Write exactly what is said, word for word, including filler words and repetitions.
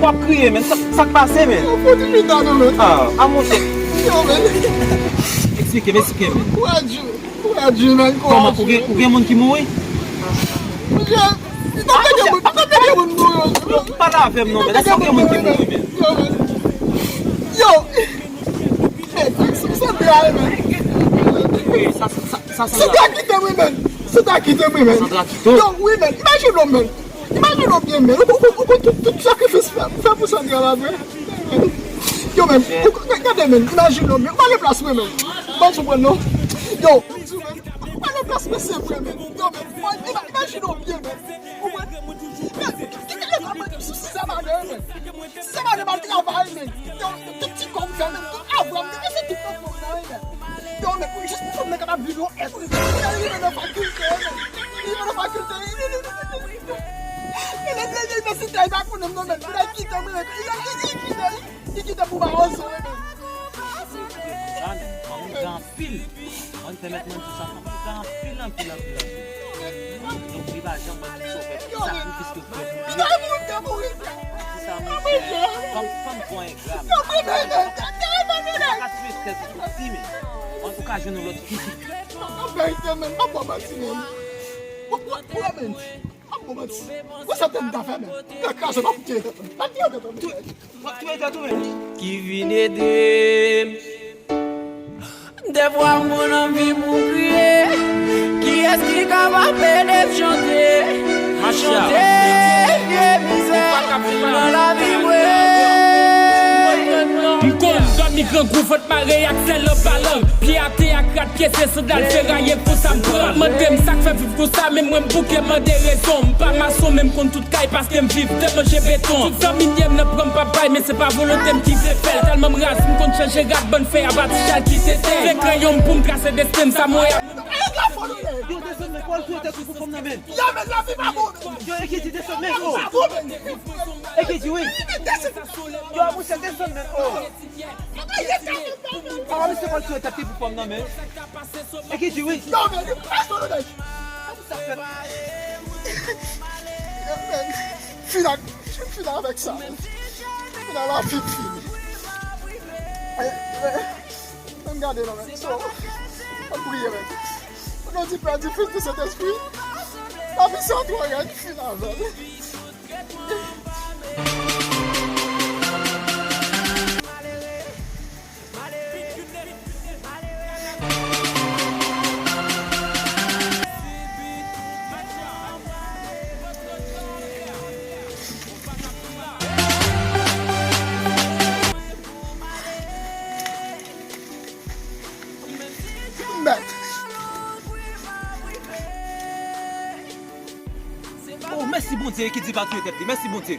Ap kriye, men. Sa, sa k pase, men? Yo, fò di chita non, men. Ah, a monchè. Yo, men. Eksplike m, eksplike m, men. Kouraj, kouraj, men. Kòman, ou gen, ou gen moun ki mouri? Yo, pa pale avè m non, men. Èske ou gen moun ki mouri, men? Yo, men. Yo. Hey, Sandra, men. Sa, sa, sa, sa, Sandra. Sandra kite m, wi, men. Sandra kite m, wi, men. Sandra kite w? Yo, wi, men. Imajine w, men. Imajine w byen, men. Ou, ou, ou, ou, tout, tout sakrifis fè, fè pou Sandra la, vre. Yo, men. Ou, gade, men. Imajine w, men. Ou pa gen plas mwen, men. Ou pa konprann, non. Yo, ou pa gen plas mwen, se vre, men. Yo, men. Ima-, imajine w byen, men. Ou wè? Men, ki, ki, ki, si, si, sa va, men. Si se pa de mal travay, men. Yo, tout ti kòb fè, men. Tout avwa, men. Se tout nan fon nan, men. Yo, men, pou, jis pou fòm nan kapab viv yon èt. Pou l rive nan fakilte, men. Rive nan fakilte. Li, li, li, li, li, li. Men, men, men, men, men, si tay pa konnen m non, men. Pou l kite mwen, men. Li, li, li, li, li, li kite pou Mawozo, men. Sa, men, fanm ou gen anpil. Mwen te mèt mwen di sa, fanm ou gen anpil, anpil, anpil, anpil. Donk, li pa janm mwen di sa w fè, sakrifis ke w fè pou li. Ki sa misye, fanm, fanm pran engra, men. Ou pa ka tiye tèt ou pou ti, men. Ou ka jwenn yon lòt fi ki. An verite, men, m ap ba w manti, men. Ou, ou, ou, men. Ap bon manti. Wè sa tèt m ta fè menm. Mwen kraze, m ap tiye tèt mwen. M ap tiye tèt mwen. Tou, w ap tiye tèt ou menm. Ki vin ede m. Dèfwa m konn anvi pou kriye. Kiyès ki kapab ede m chante? Chante vye mizè nan lavi mwen. M konn dòmi grangou vant mare ak sèl anba lang. Pye atè ak rat pye se sandal feraye konsa m pran. Mande m sa k fè viv konsa, men mwen m bouke mande rezon. M pa mason, men m konn tout kay paske m viv de manje beton. Tout zanmi m ye m nan pran m p ap bay, men se pa volonte m ki vle fè l. Tèlman m raz, m konn chanje rad, bann fè a bati chal ki tete. Se kreyon m pou m trase desten m, sa mwen ap. Yo, desann men, pa w touye tèt ou pou fanm nan, men. Yo, men lavi pa bon, men. Yo, Ekidji, desann men, oh. Ekidji, wi. Yo, monchè, desann men, oh. Papa, misye pa t sou etap ki pou fanm nan, men. Ekidji, wi. Non, men, li pa sou etap. Sa fèt. Fin ak, fin avèk sa, men. Fin a la fi fini. Eh, eh, ann gade non, men. So, ann priye, men. Au nom du Père, du Fils, du Saint-Esprit. La puissance, toi, regarde, fin avèk. Mèt. Oh, mèsi Bondye, Ekidji pa touye tèt li. Mèsi Bondye.